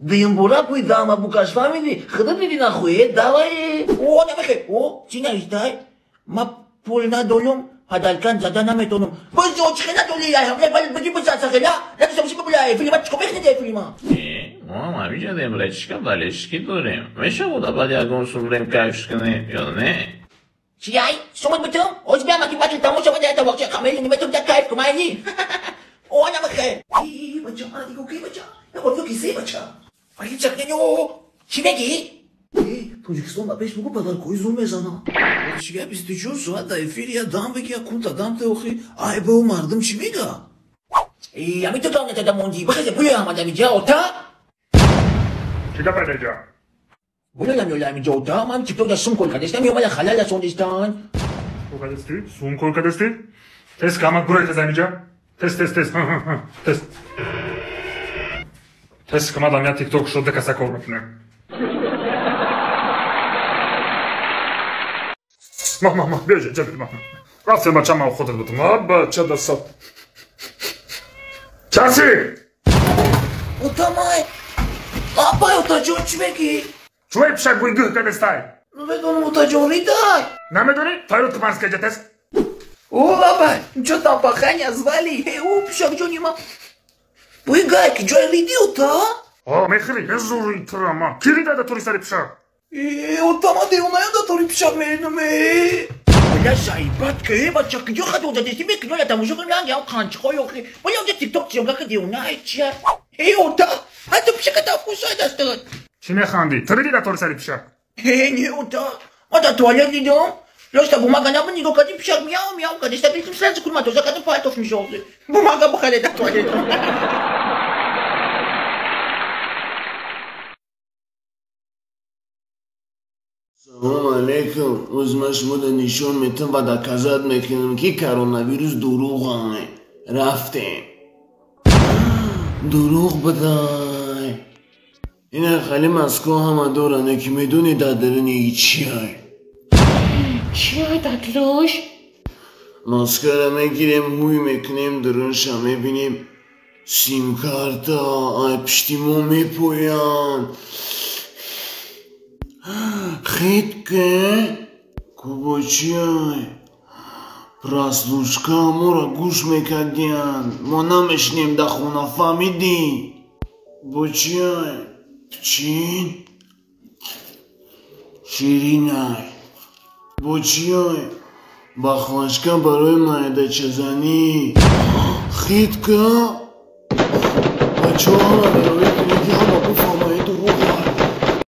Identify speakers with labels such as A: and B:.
A: Деюмбора пуйдама букашфамиди худат диди нахуе давай.
B: О намехе о чӣ навистай? Ма пул надорум, ҳадалкан зада наметонам. Бизо чихе надори? Ай ҳамле бал биди бисасахела. Лакисамши бибула филма чико мехнеде филма.
C: Мо ҳам ҳамиҷадем речка балешки дорем. Мешавад баъд ягон сум рем кайфш кунем ё не?
B: Чиай? Сумат битум? Оз биям аки батл тамошо бада та вақти хамели ниметум та кайф кумайни. О намехе. И бача ара диго ки бача? Я орду кисе бача. Чӣ мегӣ?
A: Тоҷикистон ба пеш бугу падаркои зум мезанам. Чига 24 соат дар эфир я дам беги, я кунта дам те охи. Ай бо мардум чӣ мега?
B: Ами ту гавнатада монди. Бихезе пулё амадамиҷа ота?
D: Чӣ гап айдаҷа?
B: Булёлам ёламиҷа ота. Ман тикток да сум кор кардестам, ё мала халал расондистан.
D: Кор кардестӣ? Сум кор кардестӣ? Тез камак бурай тез амиҷа. Тез, тез, тез. Тез. Тез камадам я тикток шуд каса кор мекунем. Мах, мах, мах, биёҷа, ҷа, мах. Рафтем бача ман худат бутум. А бача да сад. Часи!
A: Отамай! Апай, отаҷон, чӣ мегӣ?
D: Чӯй пишак буи гӯ кадестай?
A: Намедонам, отаҷон, ридай.
D: Намедонӣ? Тайрут кманска ҷа тез.
A: О, бабай, чё там паханя звали? Э, о, пишак ҷони ма. Буи гайки, ҷой риди, ота?
D: О, мехӯри, эзури трама. Ки рида да тори сари пишак?
A: Э, отама девонаям да тори пишак меринам, э.
B: Бля шайбат ке бача киҷо хат одадести мекинола тамошо кунам ланг ям қанчиқо ёхи. Бля онҷа тикток чиёнга ки девона чия. Э ота, ҳатто пишака тафкусай дастат.
D: Чӣ механдӣ? Ту риди да тори сари пишак?
B: Э не ота, ма дар туалет дидам. Лошта бумага набуд, нигоҳ кардим пишак мияу мияу кардеста гирифтим сразу курма тоза кардим палтош мешохти. Бумага бихаре дар туалет.
A: Салом алейкум. Ӯзма шумода нишон метам ва доказать мекунам, ки коронавирус дурӯғ рафтем. Дурӯғ будай. Ина хали Москва ҳама доране, ки медони дар даруни чиай.
B: Чиай датлош?
A: Маскара мегирем, ҳуй мекунем, дарунша мебинем. Симкарта ай пишти мо мепоянд. Хит ке кубочиай прослушка моро гӯш мекардиянд. Мо намешинем дар хона, фаҳмидӣ? Бочиай чин ширинай. Бочиай бахлашка барои майдачазанӣ. Хит ка бачаҳо ҳама барои